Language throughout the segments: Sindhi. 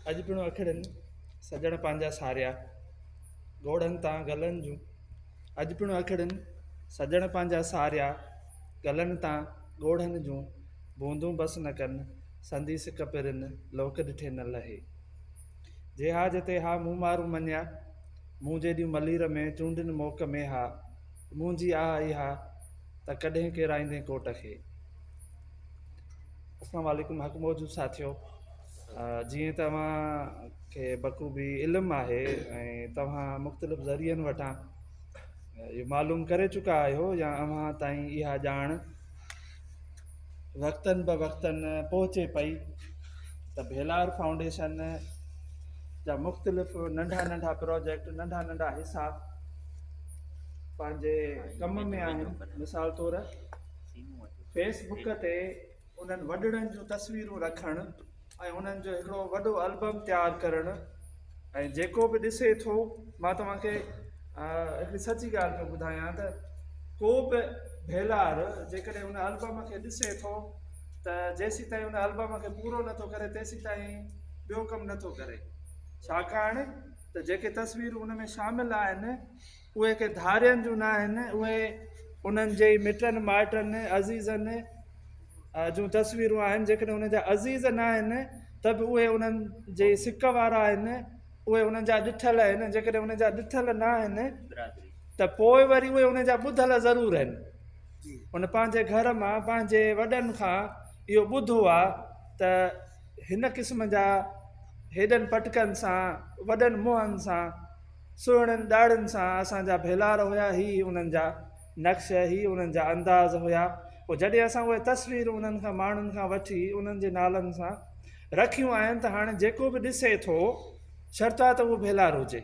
اڄ پڻ اکڙين، سڄڻ پنهنجا ساريا، ڳوڙهن تان گلن جون. اڄ پڻ اکڙين، سڄڻ پنهنجا ساريا، گلن تان ڳوڙهن جون. بوندون بس نه ڪن، سندي سڪ پرين، لوڪ ڏٺي نه لهي. جي ها جتي ها مون مارون مڃيا، مون جيڏيون ملير ۾، چونڊين موڪ ۾ ها، منهنجي آهه اها، ته ڪڏهن ڪيرائيندين ڪوٽ کي. اسلام عليڪم حق موجود ساٿيو جيئن ته اوهان کي بخوبي علم آهي ۽ توهان مختلف ذريعن وٽان اهو معلوم ڪري چڪا آهيو يا اوهان تائين اها ڄاڻ وقتن به وقتن پهچي پئي ته ڀيلار فائونڊيشن جا مختلف ننڍا ننڍا پروجيڪٽ ننڍا ننڍا حصا پنهنجي ڪم ۾ آهن مثال طور فيس بڪ تي انهن وڏڙن جون تصويرون رکڻ ۽ انهن جو هڪڙو وڏو البم تيار ڪرڻ ۽ جيڪو به ڏسي ٿو مان توهان کي هڪڙي سچي ڳالهه پيو ٻڌايان ته ڪو به ڀيلار جيڪڏهن ان البم کي ڏسي ٿو ته جيسين تائين ان البم کي پورو نٿو ڪري تيسين تائين ٻيو ڪم نٿو ڪري ڇاڪاڻ ته جيڪي تصويرون ان ۾ شامل آهن اهي ڪي ڌارين جون نه آهن اهي انهن جي ئي مٽن مائٽن عزيزن جون تصويرون آهن جيڪڏهن انهن جا عزيز نه آهن ته به اهي انهن جي سڪ وارا آهن اهي انهن جا ڏٺل آهن جيڪڏهن انهن جا ڏٺل نه آهن ته پوء وري اهي انهن جا ٻڌل ضرور آهن ان پنهنجي گهر مان پنهنجي وڏن کان اهو ٻڌو آهي ته هن قسم جا هيڏن پٽڪن سان، وڏن منهن سان، سهڻين ڏاڙهين سان اسان جا ڀيلار هيا، هي انهن جا نقش، هي انهن جا انداز هيا. پوء جڏهن اسان اهي تصويرون انهن کان ماڻهن کان وٺي انهن جي نالن سان رکيون آهن ته هاڻي جيڪو به ڏسي ٿو شرط آهي ته اهو ڀيلار هجي.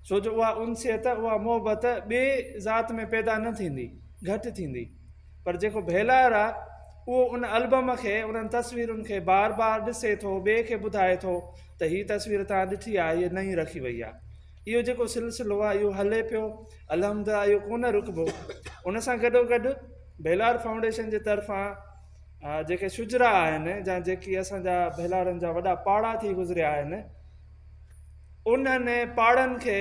ڇو جو اها انسيت، اها محبت ٻي ذات ۾ پيدا نه ٿيندي، گهٽ ٿيندي. پر جيڪو ڀيلار آ اهو ان البم کي، انهن تصويرن کي بار بار ڏسي ٿو، ٻئي کي ٻڌائي ٿو ته هي تصوير توهان ڏٺي آ، هيء نئين رکي وئي آ. اهو جيڪو سلسلو آ اهو هلي پيو، الحمدلله اهو ڪونه رڪبو. ان سان گڏوگڏ ڀيلار فائونڊيشن جي طرفان جيڪي شجرا آهن يا جيڪي اسان جا ڀيلارن جا وڏا پاڙا ٿي گذريا آهن، انهن پاڙن کي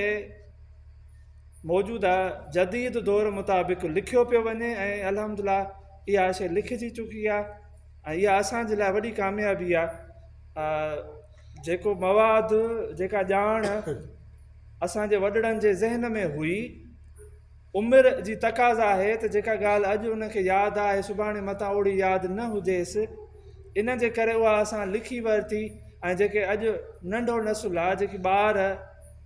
موجوده جديد دور مطابق لکيو پيو وڃي ۽ الحمد لله اها شيء لکجي چڪي آهي ۽ اها اسان جي لاء وڏي ڪاميابي آهي جيڪو مواد جيڪا ڄاڻ اسان جي وڏڙن جي ذهن ۾ هئي عمر جي تقاضا آهي ته جيڪا ڳالهه اڄ ان کي ياد آهي سڀاڻي متان اوڙي ياد نه هجيس ان جي ڪري اها اسان لکي ورتي ۽ جيڪي اڄ ننڍو نسل آهي جيڪي ٻار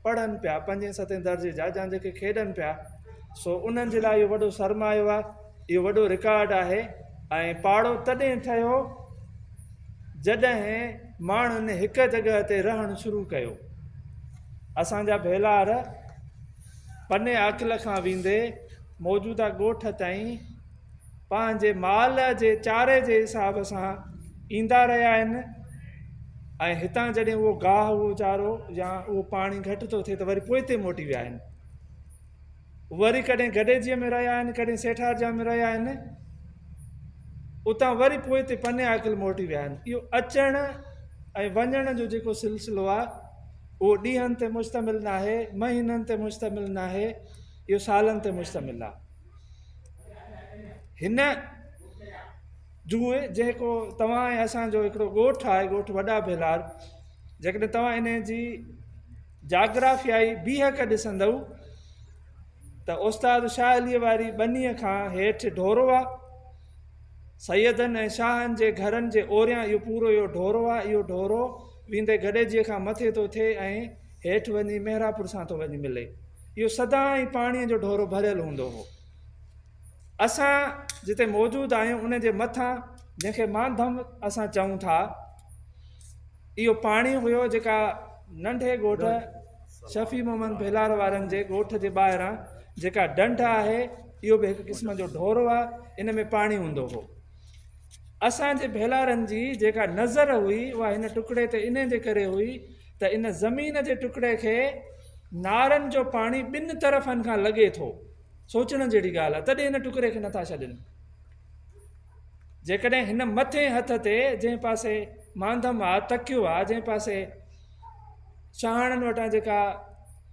پڙهن پيا پنجين ستين درجي جا يا جيڪي کيڏن پيا سو انهن جي لاء اهو وڏو سرمايو آهي اهو وڏو رڪارڊ آهي ۽ پاڙو تڏهن ٺهيو جڏهن ماڻهن هڪ جڳهه تي رهڻ شروع ڪيو اسان جا ڀيلار پني عاقل کان ويندي موجوده ڳوٺ تائين پنهنجي مال جي چاري جي حساب سان ايندا رهيا آهن ۽ هتان جڏهن اهو گاهه اهو چارو يا اهو پاڻي گهٽ ٿو ٿئي ته وري پوئتي موٽي ويا آهن وري ڪڏهن گڏيجيء ۾ رهيا آهن ڪڏهن سيٺارجا ۾ رهيا آهن اتان وري پوئتي پني عاقل موٽي ويا آهن اهو اچڻ ۽ وڃڻ جو جيڪو سلسلو آهي اهو ڏينهن تي مشتمل ناهي، مهينن تي مشتمل ناهي، اهو سالن تي مشتمل آهي. هن جوء جيڪو توهان ۽ اسان جو هڪڙو ڳوٺ آهي، ڳوٺ وڏا ڀيلار، جيڪڏهن توهان ان جي جاگرافيائي بيهڪ ڏسندؤ ته استاد شاهه عليء واري ٻنيء کان هيٺ ڍورو آهي. سيدن ۽ شاهن جي گهرن جي اوريان اهو پورو اهو ڍورو آهي. اهو ڍورو ويندي گڏيجيء کان مٿي ٿو ٿئي ۽ هيٺ وڃي مهراپور سان ٿو وڃي ملي. اهو سدائين پاڻيء جو ڍورو ڀريل هوندو هو. اسان جتي موجود آهيون ان جي مٿان جنهن کي مانڌم اسان چئون ٿا، اهو پاڻي هيو جيڪا ننڍي ڳوٺ شفيع محمد ڀيلار وارن جي ڳوٺ جي ٻاهران جيڪا ڍنڍ آهي اهو به هڪ قسم جو ڍورو آهي ان ۾ پاڻي هوندو هو. اسان جي ڀيلارن جي جيڪا نظر هئي اها هن ٽڪڙي تي انهي جي ڪري هئي ته ان زمين جي ٽڪڙي کي نارن جو پاڻي ٻن طرفن کان لڳي ٿو. سوچڻ جهڙي ڳالهه آهي تڏهن هن ٽڪري کي نٿا ڇڏين. جيڪڏهن هن مٿئين هٿ تي جنهن پاسي مانڌم آ، تڪيو آ، جنهن پاسي شاهاڻن وٽان جيڪا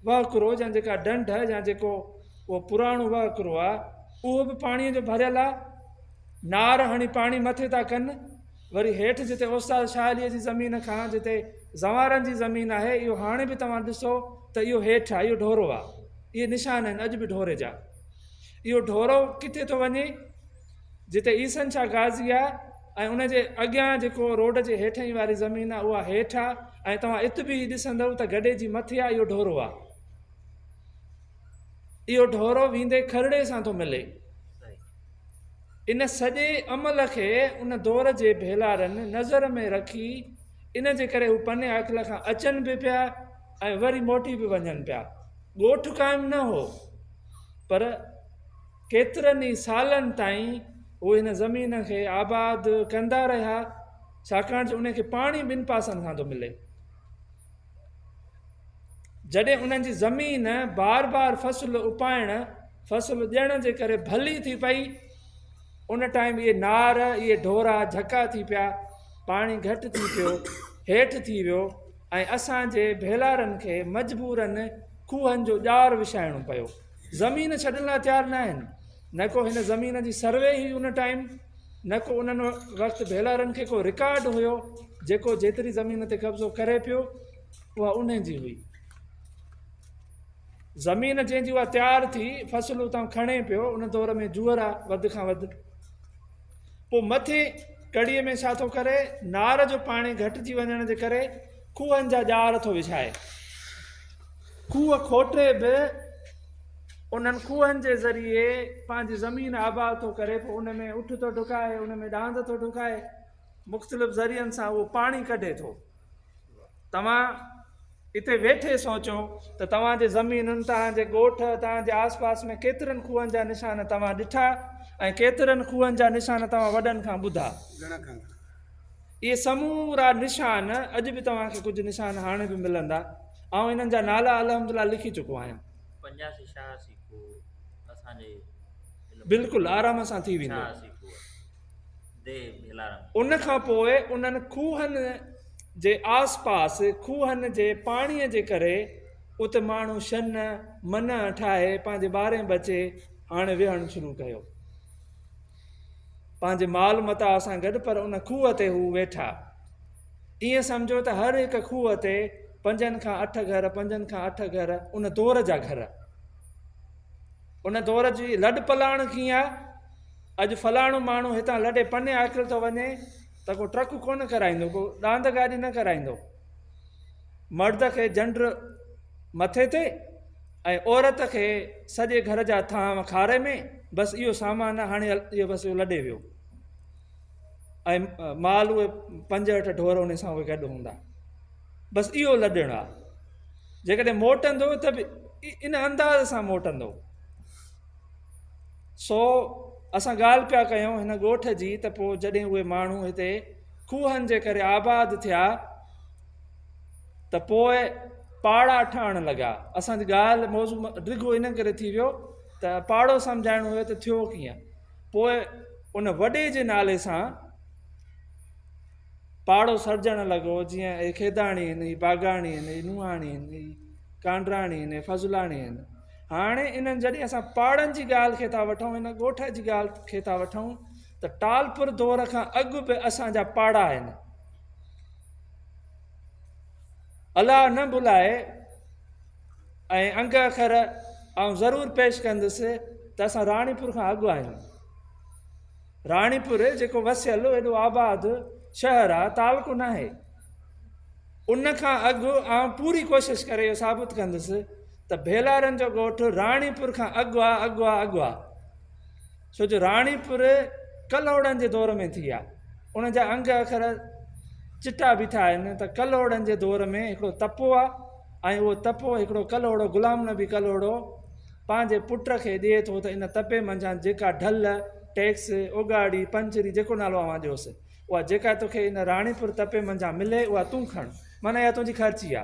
وهڪرو يا جيڪا ڍنڍ يا جيڪو اهو پراڻو وهڪرو آ، اهو به پاڻيء جو ڀريل آ. نار هڻي پاڻي مٿي ٿا ڪن. وري هيٺ جتي استاد شاهه عليء جي زمين کان جتي زنوارن جي زمين آهي، اهو هاڻي به توهان ڏسو ته اهو هيٺ آ، اهو ڍورو آ. اهي نشان آهن اڄ به ڍوري جا. اهو ڍورو ڪٿي ٿو وڃي؟ جتي عيسن شاهه غازي آ ۽ ان جي اڳيان جيڪو روڊ جي هيٺئين واري زمين آ اها هيٺ آ ۽ توهان ات به ڏسندؤ ته گڏي جي مٿي آ اهو ڍورو آ. اهو ڍورو ويندي کرڙي سان ٿو ملي. ان سڄي عمل کي ان دور جي ڀيلارن نظر ۾ رکي ان جي ڪري هو پني عاقل کان اچن به پيا ۽ وري موٽي به وڃن پيا. ڳوٺ قائم نه هو پر ڪيترن ئي سالن تائين هو هن زمين کي آباد ڪندا رهيا، ڇاڪاڻ جو انهن کي پاڻي ٻن پاسن کان ٿو ملي. جڏهن انهن جي زمين بار بار فصل اپائڻ، فصل ڏيڻ جي ڪري ڀلي ٿي پئي، ان ٽائيم اهي نار، اهي ڍورا جهڪا ٿي پيا، پاڻي گهٽ ٿي پيو، هيٺ ٿي ويو ۽ اسان جي ڀيلارن کي مجبورن کوهن جو ڄار وڇائڻو پيو. زمين ڇڏڻ لاء تيار نه آهن. نه ڪو هن زمين جي سروي هئي ان ٽائيم، نه ڪو انهن وقت ڀيلارن کي ڪو رڪارڊ هيو، جيڪو جيتري زمين تي قبضو ڪري پيو اها انهن جي هئي. زمين جنهن جي اها تيار ٿي فصل اتان کڻي پيو، ان دور ۾ جوئر آ وڌ کان وڌ. پوء مٿي ڪڙي ۾ ڇا ٿو ڪري، نار جو پاڻي گهٽجي وڃڻ جي ڪري کوهن جا ڄار ٿو وڇائي. کوهه کوٽي به انهن کوهن جي ذريعي پنهنجي زمين آباد ٿو ڪري، پوء ان ۾ اٺ ٿو ڍڪائي، ان ۾ ڏاند ٿو ڍڪائي، مختلف ذريعن سان اهو پاڻي ڪڍي ٿو. توهان اتي ويٺي سوچو ته توهان جي زمينن، توهان جي ڳوٺ، توهان جي آس پاس ۾ ڪيترن کوهن جا نشان توهان ڏٺا ۽ ڪيترن کوهن جا نشان توهان وڏن کان ٻڌا. اهي سمورا نشان اڄ به توهان کي ڪجهه نشان هاڻي به ملندا. آئون انهن جا نالا الحمدلله لکي چڪو آهيان. 85 86 کوهه اسان جي علم ۾ بلڪل آرام سان ٿي ويندو. 86 کوهه ديهه ڀيلارا ۾. ان کان پوء انهن کوهن جي آس پاس کوهن جي پاڻيء جي ڪري ات ماڻهو شن من ٺاهي پنهنجي ٻارين ٻچي هاڻي ويهڻ شروع ڪيو. پنهنجي مال متاع سان گڏ پر ان کوهه تي هو ويٺا. ائين سمجهو ته هر هڪ کوهه تي پنجن کان اٺ گهر، پنجن کان اٺ گهر، ان دور جا گهر. ان دور جي لڏ پلاڻ ڪيئن آ؟ اڄ فلاڻو ماڻهو هتان لڏي پني عاقل ٿو وڃي ته ڪو ٽرڪ ڪونه ڪرائيندو، ڪو ڏاند گاڏي نه ڪرائيندو. مرد کي جنڊ مٿي تي ۽ عورت کي سڄي گهر جا ٿانء کاري ۾، بس اهو سامان آ، هاڻي اهو بس اهو لڏي ويو. ۽ مال اهي پنج اٺ ڍور ان سان اهي گڏ هوندا. بس اهو لڏڻ آ. جيڪڏهن موٽندو ته به ان انداز سان موٽندو. سو اسان ڳالهه پيا ڪيون هن ڳوٺ جي ته پوء جڏهن اهي ماڻهو هتي کوهن جي ڪري آباد ٿيا ته پوء پاڙا ٺهڻ لڳا. اسان جي ڳالهه موضوع ڊگهو ان ڪري ٿي ويو ته پاڙو سمجهائڻو هيو ته ٿيو ڪيئن. پوء ان وڏي جي نالي سان پاڙو سرجڻ لڳو، جيئن اهي کيداڻي آهن، هي باگاڻي آهن، هي نوحاڻي آهن، هي ڪانڊراڻي آهن، هي فضلاڻي آهن. هاڻي انهن جڏهن اسان پاڙن جي ڳالهه کي ٿا وٺون، هن ڳوٺ جي ڳالهه کي ٿا وٺون ته ٽالپر دور کان اڳ به اسان جا پاڙا آهن. الله نه ڀلائي ۽ انگ اکر آئون ضرور پيش ڪندس ته اسان راڻيپور کان اڳ آهيون. راڻيپور جيڪو وسيل ايڏو آباد شهر آ، تعلقو ناهي. ان کان اڳ آئون پوري ڪوشش ڪري اهو ثابت ڪندس ته ڀيلارن جو ڳوٺ راڻيپور کان اڳ آ، اڳ آ، اڳ آ. ڇو جو راڻيپور ڪلهوڙن جي دور ۾ ٿي آ. ان جا انگ اکر چٽا بيٺا آهن ته ڪلهوڙن جي دور ۾ هڪڙو تپو آ ۽ اهو تپو هڪڙو ڪلهوڙو غلام نبي ڪلهوڙو پنهنجي پٽ کي ڏئي ٿو ته ان تپي منجهان جيڪا ڍل، ٽيڪس، اوڳاڙي، پنچري جيڪو نالو اوهان ڏيوس اها جيڪا توکي ان راڻيپور تپي منجهان ملي اها تون کڻ معنيٰ اها تنهنجي خرچي آ.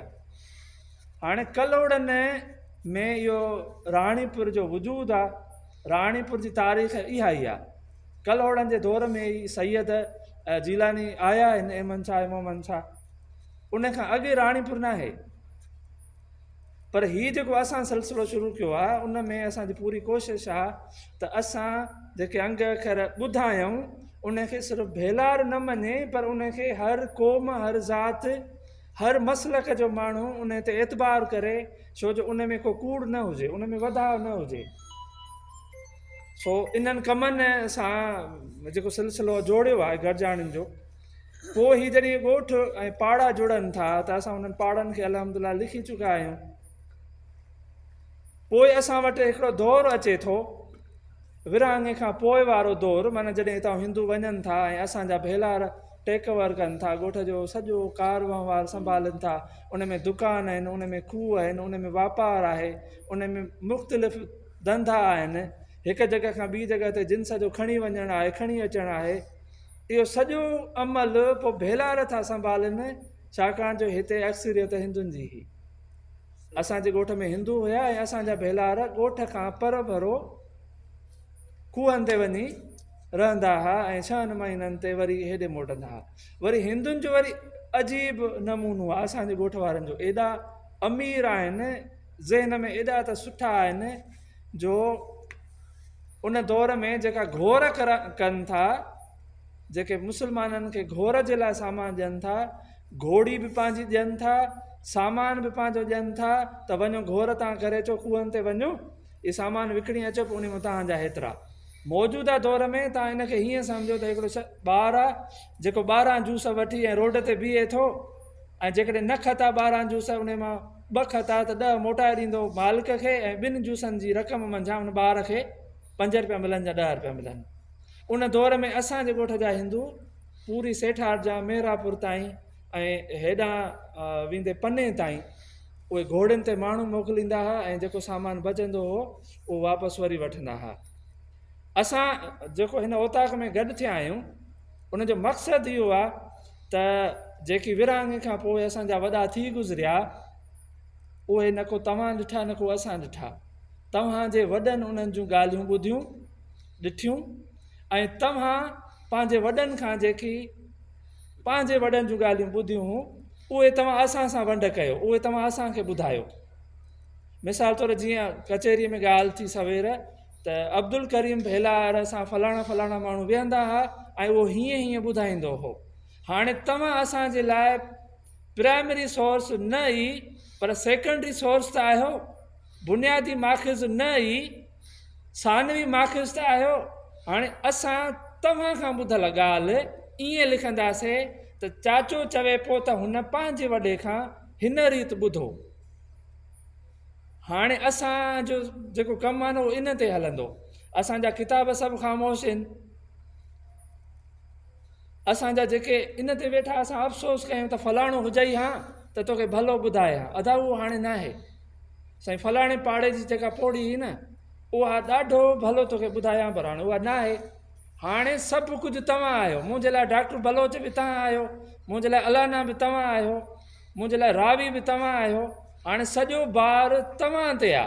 هاڻي ڪلهوڙن ۾ اهو راڻيپور جو وجود آ، راڻيپور جي تاريخ اها ئي آ. ڪلهوڙن جي دور ۾ ئي سيد جيلاني آيا آهن احمد شاهه ۽ محمد شاهه. ان کان اڳي راڻيپور ناهي. پر هي جيڪو اسان سلسلو شروع ڪيو آهي ان ۾ اسان جي پوري ڪوشش آهي ته اسان جيڪي انگ اکر ٻڌايون ان کي صرف ڀيلار نه مڃي پر ان کي هر قوم هر ذات هر مسلڪ جو ماڻهو ان تي اعتبار ڪري ڇو جو ان ۾ ڪو ڪوڙ نه هجي ان ۾ وڌاء نه هجي سو انهن ڪمن سان جيڪو سلسلو جوڙيو آهي گڏجاڻين جو پوء هي جڏهن ڳوٺ ۽ پاڙا جڙن ٿا ته اسان انهن پاڙن کي الحمد لله لکي چڪا آهيون. پوء اسان وٽ هڪڙو دور اچي ٿو ورهاڱي کان پوء وارو دور معنيٰ جڏهن هتان هندو وڃن ٿا ۽ اسان جا ڀيلار ٽيڪ اوور ڪن ٿا ڳوٺ جو سڄو ڪار وهنوار سنڀالن ٿا ان ۾ دڪان آهن ان ۾ کوهه آهن ان ۾ واپار آهي ان ۾ مختلف ڌنڌا آهن هڪ جڳهه کان ٻي جڳهه تي جنس جو کڻي وڃڻ آهي کڻي اچڻ آهي اهو سڄو عمل پوء ڀيلار ٿا سنڀالين، ڇاڪاڻ جو هتي اڪثريت هندن جي هئي. اسان جي ڳوٺ ۾ هندو هيا ۽ اسان جا ڀيلار ڳوٺ کان پرڀرو کوهن تي وڃي رهندا ها ۽ ڇهن مهينن تي وري هيڏي موٽندا ها. وري هندن جو وري عجيب نمونو آهي اسان جي ڳوٺ وارن جو ايڏا امير آهن، ذهن ۾ ايڏا ته سٺا آهن جو ان دور ۾ جيڪا گهور ڪن ٿا، جيڪي مسلمانن کي گهور جي لاء سامان ڏين ٿا، گهوڙي به پنهنجي ڏين ٿا، سامان به پنهنجو ڏين ٿا ته وڃو گهور تان ڪري اچو، کوهن تي وڃو، اهي سامان وڪڻي اچو پوء انهي مان توهان جا هيترا. موجوده دور ۾ توهان ان کي هيئن سمجهو ته هڪڙو ٻار آ جيڪو 12 جوس وٺي ۽ روڊ تي بيهي ٿو ۽ جيڪڏهن نه کتا 12 جوس انهي مان ٻه کتا ته ڏهه موٽائي ڏيندو مالڪ کي ۽ ٻن جوسن جي رقم منجهان ان ٻار کي پنج رپيا ملن يا ڏهه رپيا ملن. ان دور ۾ اسان جي ڳوٺ جا هندو پوري سيٺارجان مهراپور تائين ۽ هيڏانهن ويندي پني تائين اهي گهوڙين تي ماڻهو موڪليندا ها ۽ جيڪو سامان بچندو هو اهو واپس وري وٺندا ها. اسان جيڪو هن اوطاق ۾ گڏ ٿيا آهيون ان جو مقصد اهو آهي ته جيڪي ورهاڱي کان پوء اسان جا وڏا ٿي گذريا، اهي نه ڪو توهان ڏٺا نه ڪو اسان ڏٺا. توهان جي وڏن انهن جون ڳالهيون ٻڌيون، ڏٺيون ۽ توهان پنهنجي وڏن کان جيڪي پنهنجي وڏن جون ڳالهيون ٻڌيون هون، اهي توهان اسان سان ونڊ ڪيو، اهي توهان اسان کي ٻڌايو. مثال طور جيئن ڪچهريء ۾ ڳالهه ٿي سوير ته عبدالڪريم ڀيلار سان فلاڻا فلاڻا ماڻهو ويهندا ها ۽ اهو هيئن هيئن ٻڌائيندو هو. هاڻي توهان اسان جي لاء پرائمري سورس نه ئي پر سيڪنڊري سورس ته آهيو، بنيادي ماخذ نه ئي ثانوي ماخذ ته آهيو. هاڻي اسان توهان کان ٻڌل ڳالهه ائين لکنداسين ته چاچو چوي پيو ته هن پنهنجي وڏي کان هن ريت ٻڌو. هاڻي اسان جو جيڪو ڪم آهي نه اهو ان تي هلندو. اسان جا ڪتاب سڀ خاموش آهن. اسان جا جيڪي ان تي ويٺا اسان افسوس ڪيون ته فلاڻو هجئي ها ته توکي ڀلو ٻڌائي ها. ادا اهو هاڻي ناهي. سائين فلاڻي پاڙي جي جيڪا پوڙهي هئي نه اها ڏاڍو ڀلو توکي ٻڌائي ها پر هاڻي اها ناهي. هاڻي سڀ ڪجهه توهان آهيو. منهنجي لاء ڊاڪٽر بلوچ به توهان آهيو. منهنجي لاء الانا به توهان آهيو. منهنجي لاء راوي به توهان آهيو، هاڻي سڄو بار توهان تي آ،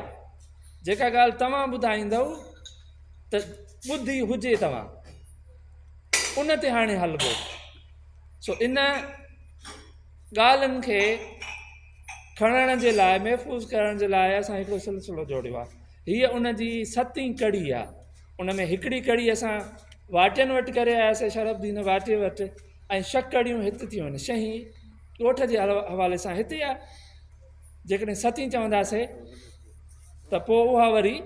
جيڪا ڳالهه توهان ٻڌائيندؤ ته ٻڌي هجي توهان، ان تي هاڻي هلبو. سو ان ڳالهين کي کڻڻ جي لاء، محفوظ ڪرڻ جي لاء اسان هڪڙو سلسلو جوڙيو آ. هيء ان جي ستين ڪڙي آ. ان ۾ هڪڙي ڪڙي اسان واٽين وٽ ڪري آياسي، شرف الدين واٽي وٽ. ۽ ڇهه ڪڙيون هت ٿيون آهن. ڇهين ڳوٺ جي حوالي سان هتي آهي. جيڪڏهن ستين چونداسي ته پوء اها وري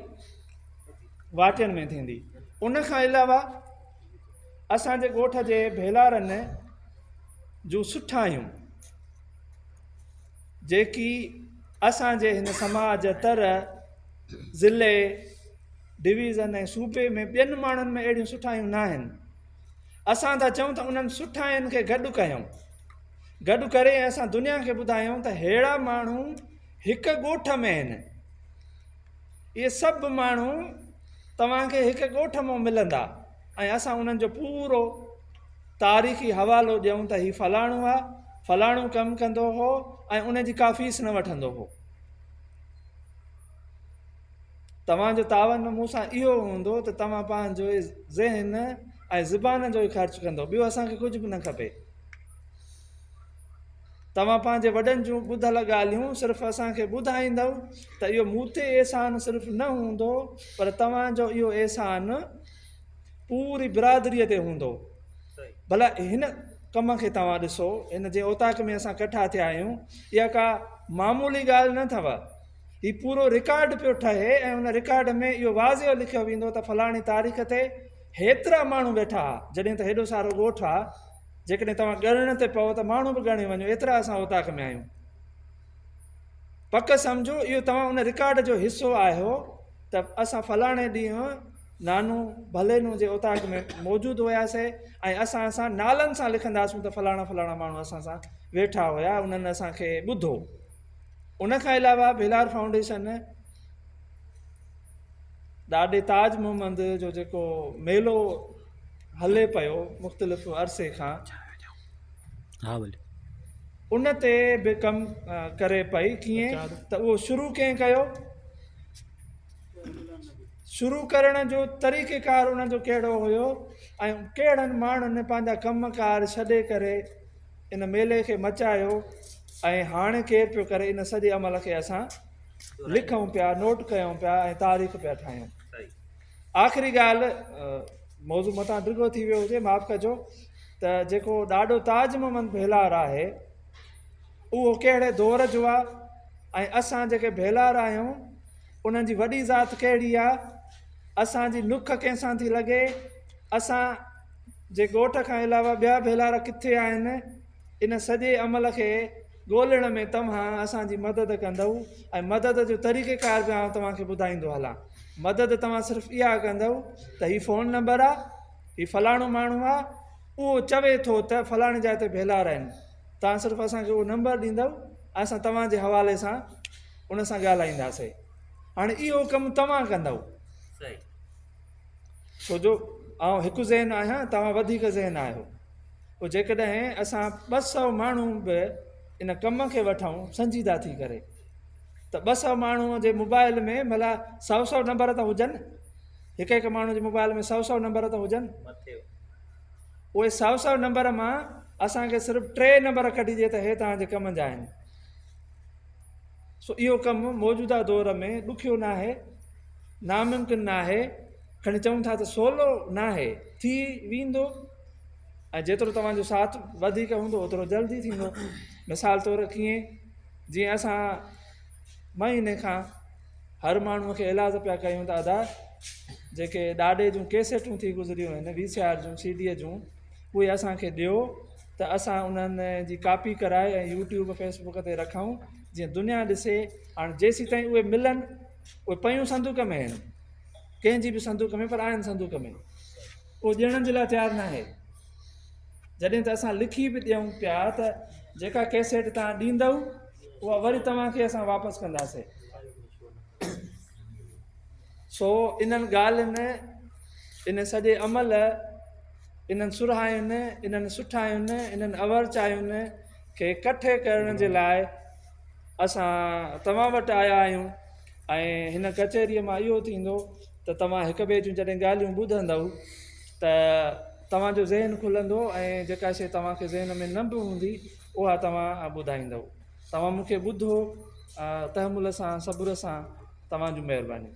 واٽين ۾ ٿيندي. ان کان علاوه اسان جي ڳوٺ جي ڀيلارن جون سٺايون جيڪي اسان جي هن سماج، تر، ضلعي، ڊويزن ۽ صوبي ۾ ٻين ماڻهن ۾ اهڙيون سٺايون ناهن. اسان ٿا چئون ته انهن سٺاين کي گڏ ڪيون، گڏ ڪري ۽ اسان دنيا کي ٻڌايون ته ههڙا ماڻهو هڪ ڳوٺ ۾ آهن، اهي سڀ ماڻهو توهان کي هڪ ڳوٺ مان ملندا ۽ اسان انهن جو پورو تاريخي حوالو ڏيون ته هي فلاڻو آهي، فلاڻو ڪم ڪندو هو ۽ ان جي ڪا فيس نه وٺندو هو. توهان جو تعاون مون سان اهو هوندو ته توهان پنهنجو ذهن ۽ زبان جو ئي خرچ ڪندؤ، ٻيو اسان کي ڪجهه به نه کپي. توهان پنهنجي وڏن جون ٻڌل ڳالهيون صرف اسان کي ٻڌائيندؤ ته اهو مون تي احسان صرف نه هوندو پر توهان جو اهو احسان پوري برادريء تي هوندو. ڀلا هن ڪم کي توهان ڏسو، هن جنهن اوطاق ۾ اسان ڪٺا ٿيا آهيون، اها ڪا معمولي ڳالهه نه اٿو. هي پورو رڪارڊ پيو ٺهي ۽ ان رڪارڊ ۾ اهو واضح لکيو ويندو ته فلاڻي تاريخ تي هيترا ماڻهو ويٺا ها، جڏهن ته هيڏو سارو ڳوٺ آ، جيڪڏهن توهان ڳڻڻ تي پئو ته ماڻهو به ڳڻي وڃو، ايترا اسان اوطاق ۾ آهيون. پڪ سمجهو اهو توهان ان رڪارڊ جو حصو آهيو ته اسان فلاڻي ڏينهن نانو ڀلينو جي اوطاق ۾ موجود هياسي ۽ اسان اسان نالن سان لکنداسون ته فلاڻا فلاڻا ماڻهو اسان سان ويٺا هيا، انهن اسان کي ٻڌو. ان کان علاوه ڀيلار فائونڊيشن ڏاڏي تاج محمد جو جيڪو ميلو هلي پيو مختلف عرصي کان ان تي به ڪم ڪري پئي ڪيئن ته اهو شروع ڪنهن ڪيو شروع ڪرڻ جو طريقه ڪار ان جو ڪهڙو هيو ۽ ڪهڙن ماڻهن پنهنجا ڪم ڪار ڇڏي ڪري ان ميلي کي مچايو ۽ هاڻي ڪير پيو ڪري ان سڄي عمل کي اسان لکون پيا نوٽ ڪيون پيا ۽ تاريخ پيا ٺاهيون. آخري ڳالهه موضوع متان ڊگهو ٿي ويو هجي معاف ڪجو ته جيڪو ڏاڏو تاج محمد ڀيلار آهي اهو ڪهڙي دور جو آهي ۽ اسان جيڪي ڀيلار آهيون انهن جي وڏي ذات ڪهڙي آهي اسان جي نک ڪنهن سان ٿي لڳي اسان جي ڳوٺ کان علاوه ٻيا ڀيلار ڪٿي آهن ان سڄي عمل کي ڳولڻ ۾ توهان اسان جي مدد ڪندؤ ۽ مدد جو طريقيڪار به آئون توهان کي ٻڌائيندو هلان. مدد توهان صرف اها ڪندؤ ته هي فون نمبر آ، هي فلاڻو ماڻهو آ، اهو چوي ٿو ته فلاڻي جاء تي ڀيلار آهن. توهان صرف اسان کي اهو نمبر ڏيندؤ ۽ اسان توهان جي حوالي سان ان سان ڳالهائينداسين. هاڻي اهو ڪم توهان ڪندؤ. ڇو جو آئون هڪ ذهن آهيان، توهان وڌيڪ ذهن آهيو. پوء جيڪڏهن اسان 200 ماڻهو به ان ڪم کي وٺون سنجيده ٿي ڪري ته 200 ماڻهو جي موبائل ۾ ڀلا سؤ سؤ نمبر ته هجن، هڪ هڪ ماڻهو جي موبائل ۾ سؤ سؤ نمبر ته هجن، اهي سؤ سؤ نمبر مان اسان کي صرف 3 نمبر ڪڍي ڏي ته هي توهان جي ڪم جا آهن. سو اهو ڪم موجوده دور ۾ ڏکيو ناهي، ناممڪن ناهي، کڻي چئون ٿا ته سولو ناهي، ٿي ويندو ۽ جيترو توهان جو ساٿ وڌيڪ هوندو اوترو جلدي ٿيندو. مثال طور ڪيئن جيئن اسان مهيني کان هر ماڻهوء کي ايلاز پيا ڪيون ته ادا جيڪي ڏاڏي جون ڪيسيٽون ٿي گذريون آهن وي سي آر جون سي ڊي جون اهي اسان کي ڏيو ته اسان انهن جي ڪاپي ڪرائي ۽ يوٽيوب فيس بڪ تي رکون جيئن دنيا ڏسي. هاڻ جيسيتائين اهي ملن اهي پيون صندوق ۾ آهن ڪنهن جي به صندوق ۾ پر آهن صندوق ۾ اهو ڏيڻ جي لاء تيار ناهي. جڏهن ته اسان لکي به ڏيون پيا ته جيڪا ڪيسيٽ توهان ڏيندؤ اها وري توهان کي اسان واپس ڪنداسين. سو انهن ڳالهين ان سڄي عمل انهن سرهاين انهن سٺاين انهن اورچاين کي ڪٺي ڪرڻ جي لاء اسان توهان وٽ آيا آهيون ۽ هن ڪچهريء مان اهو ٿيندو ته توهان هڪ ٻئي جون جڏهن ڳالهيون ٻڌندؤ ته توهان جو ذهن کلندو ۽ جيڪا شيء توهان کي ذهن ۾ نه به هوندي اها توهان ٻڌائيندؤ. توهان مون کي ٻڌو تحمل سان صبر سان توهان جون مهربانيون.